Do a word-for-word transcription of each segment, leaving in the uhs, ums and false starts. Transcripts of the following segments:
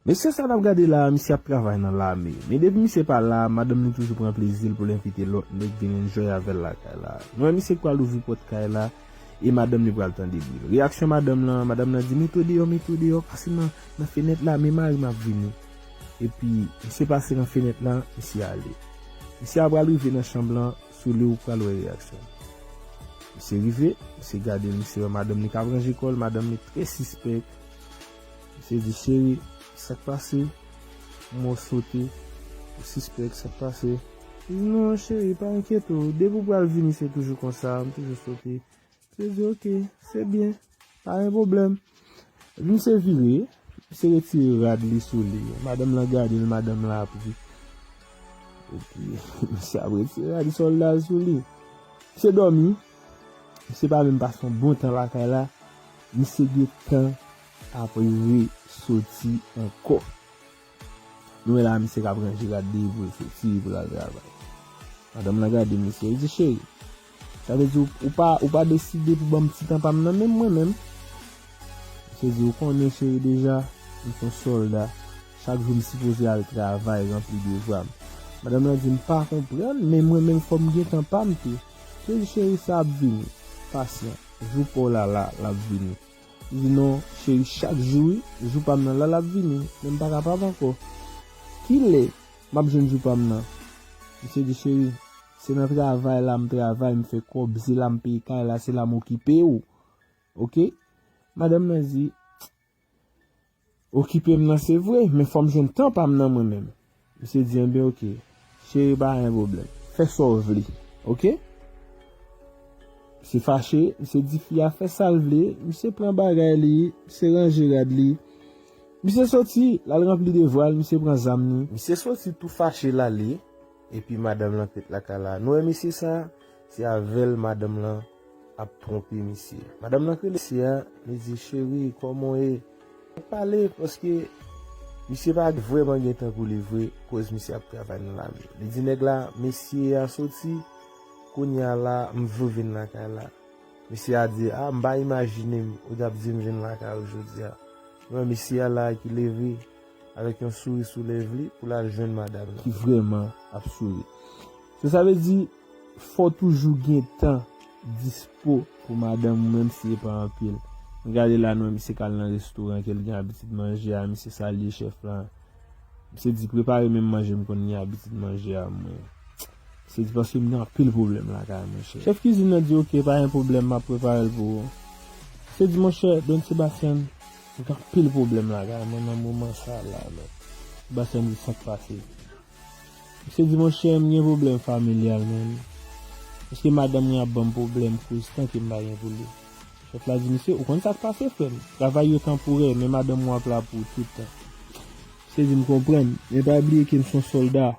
Mesye sa n ap gade la, misye ap travay nan lame. Men depi misye pa la, madanm li toujou pran plezi l pou l envite lòt nèg vin enjoy avè l lakay la. Nou wè misye k pral ouvri pòt kay la, e madanm li pral tande bri. Reyaksyon madanm lan, madanm lan di, "Mete w deyò, mete w deyò, pase nan, nan fenèt la, men mari m ap vini." Epi, misye pase nan fenèt la, misye ale. Misye ap pral rive nan chanm lan, sou li ou pral wè reyaksyon. Misye rive, misye gade l, misye wè madanm li k ap ranje kò l, madanm li trè sispèk. Misye di, "Cheri, sa k pase? M wè w sote, ou sispèk, sa k pase?" Li di, "Non, cheri, pa enkyete w. Depi w pral vini, se toujou konsa, m toujou sote." Misye di, "Ok, se byen, pa gen pwoblèm." Epi misye vire, misye retire rad li sou li. Madanm lan gade l, madanm lan ap ri. Epi, misye ap retire rad sòlda l sou li. Misye dòmi. Misye pa menm pase yon bon tan lakay la. Misye gentan ap resoti ankò. Nou wè la, misye k ap ranje rad li pou l soti, pou l al travay. Madanm lan gade misye, li di, "Cheri, sa vle di ou, ou pa, ou pa deside pou ban m ti tan pa m nan menm mwen menm?" Misye di, "Ou konnen, cheri, deja, m se yon sòlda. Chak jou m sipoze al travay, ranpli devwa m." Madanm lan di, "M pa konprann, men mwen menm fò m gen tan pa m tou." Misye di, "Cheri, sa ap vini. Pasyan. Jou pa w la, la, l ap vini." Li di, "Non, cheri, chak jou, wi, jou pa m nan la, l ap vini. Men m pa kapab ankò. Kilè m ap jwenn jou pa m nan?" Misye di, "Cheri, se nan travay la m travay, m fè kòb, se la m peye kay la, se la m okipe w. Oke?" Madanm nan di, "Okipe m nan se vre, men fò m jwenn tan pa m nan mwen menm." Misye di, "Enben, oke. Cheri, pa gen pwoblèm. Fè sa w vle. Oke?" Misye fache, misye di fi a fè sa l vle, misye pran bagay li, misye ranje rad li. Misye soti, l al ranpli devwa l, misye pran zam li. Misye soti tou fache l ale, epi madanm lan ret lakay la. Nou wè mesye sa, se avè l madanm lan ap twonpe misye. Madanm lan k rele mesye a, li di, "Cheri, kòman w ye?" Pale, paske misye pa vrèman gen tan pou li vre, koz misye ap travay nan lame. Li di nèg la, "Mesye a soti, kounye a la, m vle w vin lakay la." Mesye a di, "A, m pa imajine m, ou t ap di m vin lakay ou jodi a." Men mesye a la ki leve, avèk yon souri sou lèv li, pou l al jwenn madanm li, ki vrèman ap souri. So, sa vle di, fò w toujou gen tan dispo pou madanm ou, menm si se pa anpil. Nou gade la, nou wè misye k al nan restoran ke l gen abitid manje a, misye salye chèf la. Misye di, "Prepare menm manje m konn gen abitid manje a, mwen." Misye di, "Paske m gen anpil pwoblèm lakay mwen, chèf." Chèf kizin nan di, "Oke, pa gen pwoblèm, m ap prepare l pou ou." Misye di, "Monchè, Don Sebastian, m gen anpil pwoblèm lakay mwen nan moman sa la, men." Sebastian di, "Sa k pase?" Misye di, "Monchè, m gen pwoblèm familyal, men. Paske madanm mwen ap ban m pwoblèm, koz tan ke m pa gen pou li." Chèf la di, "Misye, ou konn sa k pase, frè m. Travay yo tanporè, men madanm ou ap la pou tout tan." Misye di, "M konprann, men pa bliye ke m se yon sòlda."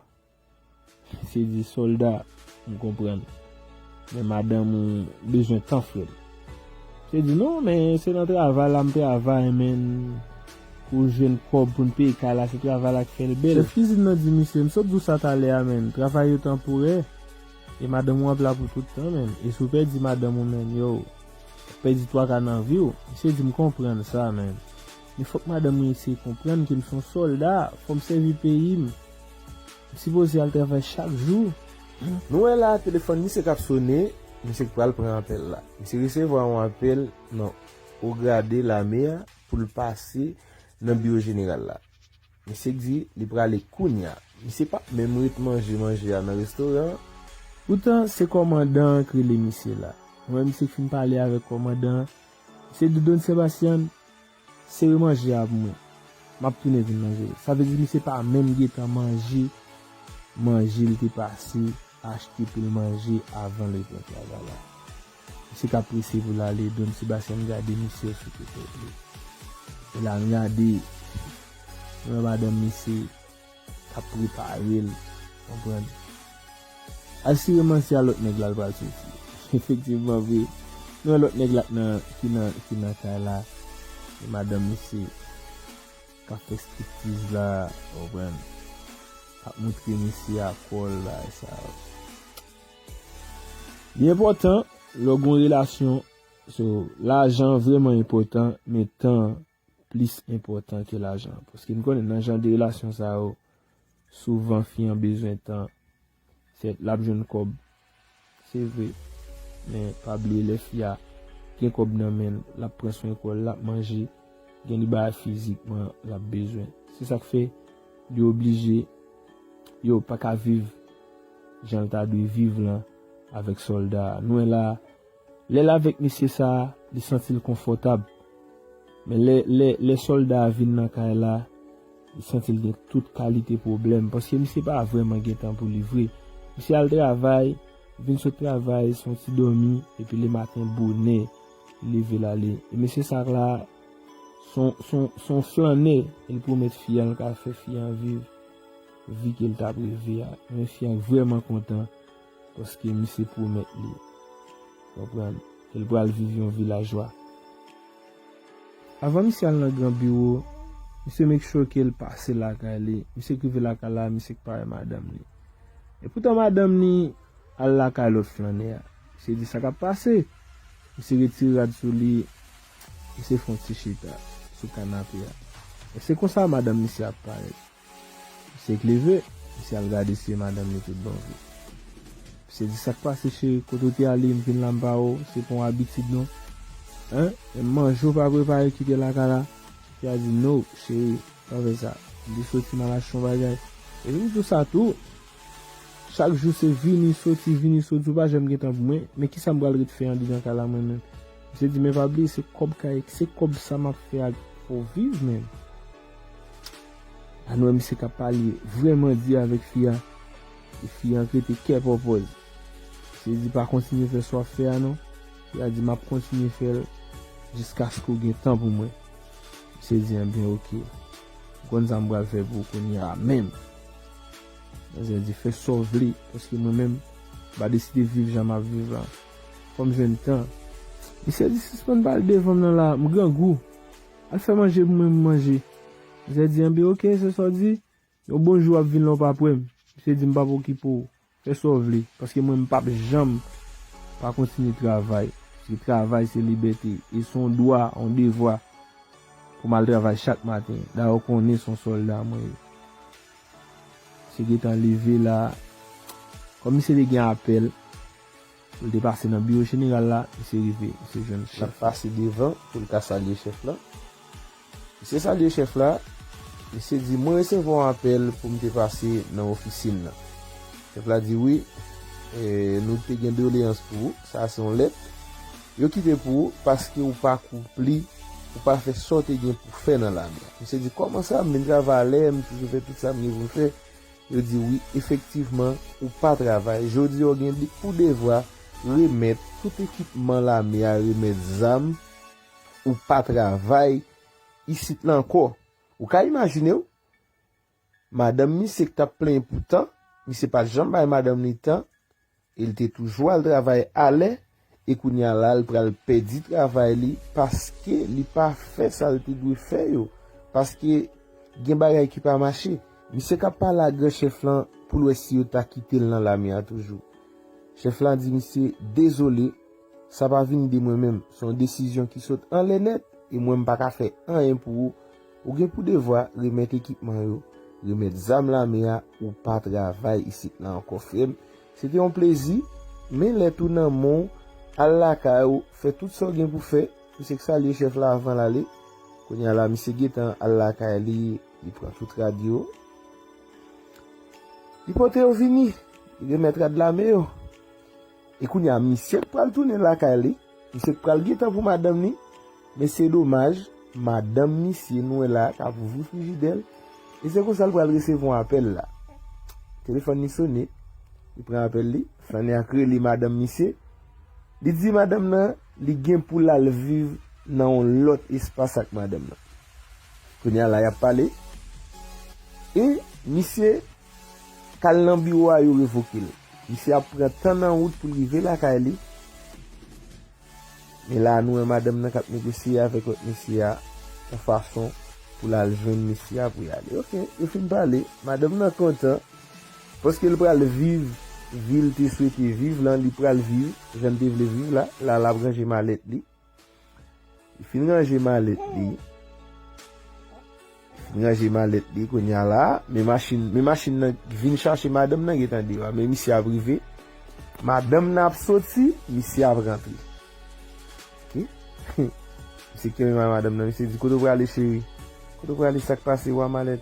Misye di, "Sòlda, m konprann. Men madanm ou bezwen tan, frè m." Misye di, "Non, men se nan travay la m travay, men, pou jwenn kòb pou n peye kay la, se travay la k fè l bèl." Chèf kizin nan di, "Misye, m sot di w sa talè a, men. Travay yo tanporè. E madanm ou ap la pou tout tan, men. E si w pèdi madanm ou, men, yo, w ap pèdi twa ka nan vi w." Misye di, "M konprann sa, men. Men fòk madanm mwen eseye konprann ke m se yon sòlda, fò m sèvi peyi m. M sipoze al travay chak jou." Nou wè la, telefòn misye k ap sone, misye k pral pran apèl la. Misye resevwa yon apèl nan o grade lame a pou l pase nan biwo jeneral la. Misye k di li prale kounya. Misye p ap menm ret manje manje a nan restoran an. Poutan, se kòmandan an k rele misye la. Nou wè misye k fin pale avèk kòmandan an. Misye di, "Don Sebastian, sere manje a pou mwen. M ap tounen vin manje l." Sa vle di misye pa menm gentan manje manje l te pase achte pou l manje avan l reprann travay la. Misye k ap prese pou l ale, Don Sebastian gade misye sou tete li. E la n gade, nou wè madanm misye k ap prepare l, konprann. Asireman se a lòt nèg la l pral soti. Efektivman vre, nou wè lòt nèg la k nan, ki nan, ki nan kay la. E madanm misye k ap fè striptiz la, konprann. K ap montre mesye a kò l, bagay sa yo. Li enpòtan, lè w gen yon relasyon, so, lajan vrèman enpòtan, men tan plis enpòtan ke lajan. Paske n konnen nan jan de relasyon sa yo, souvan fi an bezwen tan. Sèt, l ap jwenn kòb. Se vre. Men pa bliye lè fi a gen kòb nan men l, l ap pran swen kò l, l ap manje, gen de bagay fizikman l ap bezwen. Se sa k fè yo oblije, yo pa ka viv jan l ta dwe viv lan avèk sòlda a. Nou wè la, lè l avèk mesye sa a, li santi l konfòtab. Men lè, lè, lè sòlda a vin nan kay la, li santi l gen tout kalite pwoblèm, paske misye pa vrèman gen tan pou li vre. Misye al travay, vin sot travay, se yon ti dòmi, epi lematen bonè, li leve l ale. E mesye sa la, se yon, se yon, se yon flannè, e l pwomèt fi a, l ka fè fi a viv vi ke l t ap reve a. Men fi a vrèman kontan, paske misye pwomèt li. Konprann? Ke l pral viv yon vi lajwa. Avan misye al nan gran biwo, misye make sure ke l pase lakay li. Misye k rive lakay la, misye k pa wè madanm li. Epoutan madanm li al lakay lòt flannè a. Misye di sa k ap pase. Misye retire rad sou li. Misye fè yon ti chita sou kanape a. E se konsa madanm misye ap parèt. Misye k leve, misye al gade si se madanm li tout bon vre. Misye di, "Sa k pase, cheri? Kote w te ale? M vin la, m pa wè w. Se pa yon abitid, non. Hein? M manje w pa prepare, kite lakay la." Fi a di, "No, cheri, pa fè sa. M te soti, m al achte yon bagay." Epi m di w sa tou. Chak jou se vini, soti, vini, soti. Ou pa janm gen tan pou mwen. Men kisa m pral ret fè andedan kay la, mwen menm? Misye di, "Men pa bliye, se kòb kay, se kòb sa m ap fè a k fè w viv, menm." A nou wè misye k ap pale vrèman di avèk fi a. E fi a k rete kè pòpòz. Misye di, "Pa kontinye fè sa w ap fè a non." Fi a di, "M ap kontinye fè l jiskaske w gen tan pou mwen." Misye di, "Enben, oke. M konn sa m pral fè pou ou kounye a menm." Manzè di, "Fè sa w vle, paske mwen menm, m pa deside viv jan m ap viv la. Fò m jwenn tan." Misye di, "Sispann pale devan m nan la, m grangou. Al fè manje pou mwen, m manje." Manzè di, "Enben, oke, se sa w di. Yon bon jou w ap vin la, w p ap wè m." Misye di, "M p ap okipe w. Fè sa w vle, paske mwen, m p ap janm pa kontinye travay. Paske travay, se libète. E se yon dwa, yon devwa pou m al travay chak maten. Dayè, w konnen se yon sòlda mwen ye." Misye gentan leve la. Kòm misye te gen apèl, pou l te pase nan biwo jeneral la, misye rive, misye jwenn chèf. L ap pase devan pou l ka salye chèf la. Misye salye chèf la, misye di, "Mwen resevwa yon apèl pou m te pase nan ofisin nan." Chèf la di, "Wi, e, nou te gen doleyans pou ou, sa se yon lèt. Yo kite pou ou paske ou pa konpli, ou pa fè sa w te gen pou fè nan lame a." Misye di, "Kòman sa? M vin travay alè, m toujou fè tout sa m gen pou m fè." Yo di, "Wi, efektivman, ou pa travay. Jodi a, w gen de-, pou devwa remèt tout ekipman lame a, remèt zam. Ou pa travay isit la ankò." Ou ka imajine w? Madanm misye k t ap plenyen pou tan, misye pa t janm bay madanm li tan, e l te toujou al travay alè, e kounye a la, l pral pèdi travay li paske li pa fè sa l te dwe fè yo, paske gen bagay ki pa mache. Misye k ap pale ak gran chèf lan pou l wè si yo ta kite l nan lame a toujou. Chèf la di misye, "Dezole, sa pa vin de mwen menm. Se yon desizyon ki sot anlè nèt, e mwen m pa ka fè anyen pou ou. Ou gen pou devwa remèt ekipman yo, remèt zam lame a, ou pa travay isit la ankò, frè m. Se te yon plezi, men lèt ou nan men w, al lakay ou, fè tout sa w gen pou fè." Misye k salye chèf la avan l ale. Kounye a la, misye gentan al lakay li, li pran tout rad yo. Li pote yo vini, li remèt rad lame yo. E kounye a, misye k pral tounen lakay li, misye k pral gen tan pou madanm li, men se domaj, madanm misye nou wè la k ap ouvri frijidè l, e se konsa l pral resevwa yon apèl la. Telefòn li sone, li pran apèl li, flannè a k rele madanm misye, li di madanm nan li gen pou l al viv nan yon lòt espas ak madanm nan. Kounye a la y ap pale, e misye k al nan biwo a, yo revoke l. Misye ap pran tan nan wout pou l rive lakay li. Men la, nou wè madanm nan k ap negosye avèk lòt mesye a, yon fason pou l al jwenn mesye a pou y ale. Oke, yo fin pale. Madanm nan kontan, paske l pral viv vi l te swete viv lan, li pral viv jan l te vle viv la. La, l ap ranje malèt li. Li fin ranje malèt li, M ranje malèt li kounye a la. Men machin, men machin nan vin chache madanm nan gentan deyò a. Men misye ap rive. Madanm nan ap soti, misye ap rantre. Ok? Misye kenbe may madanm nan, misye di, "Kote w prale, cheri? Kote w prale, sa k pase, wa malèt?"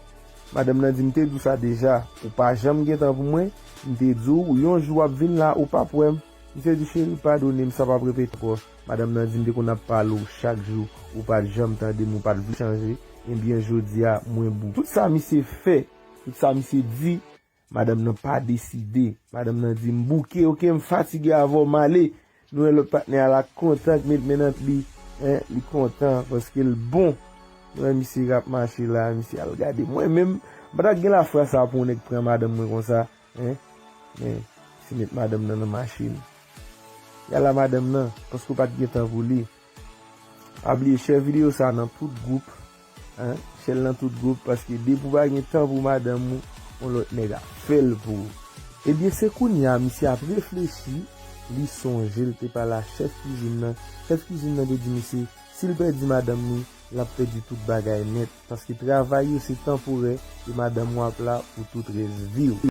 Madanm nan di, "M te di w sa deja, ou pa janm gen tan pou mwen. M te di w, yon jou w ap vin la, ou p ap wè m." Misye di, "Cheri, padone m, sa p ap repete ankò." Madanm nan di, "M te konn ap pale w chak jou, ou pa t janm tande m, ou pa t vle chanje. Ebyen, jodi a, mwen bout." Tout sa misye fè, tout sa misye di, madanm nan pa deside. Madanm nan di, "M bouke, ok, m fatige avè w, m ale." Nou wè lòt patnè a la kontan k met men nan li, en, li kontan paske l bon. Nou wè misye k ap mache la, misye al gade. Mwen menm, m pa ta gen lafwa sa pou yon nèg pran madanm mwen konsa, en. Men, misye met madanm nan nan machin. Y al a madanm nan, paske w pa t gen tan pou li. Pa bliye share videyo sa nan tout gwoup, en, share l nan tout gwoup, paske depi w pa gen tan pou madanm ou, yon lòt nèg ap fè l pou ou. Ebyen, se kounye a misye ap reflechi, li sonje l te pale a chèf kizin nan. Chèf kizin nan te di misye, si l pèdi madanm li, l ap pèdi tout bagay nèt, paske travay yo se tanporè, e madanm ou ap la pou tout rès vi w.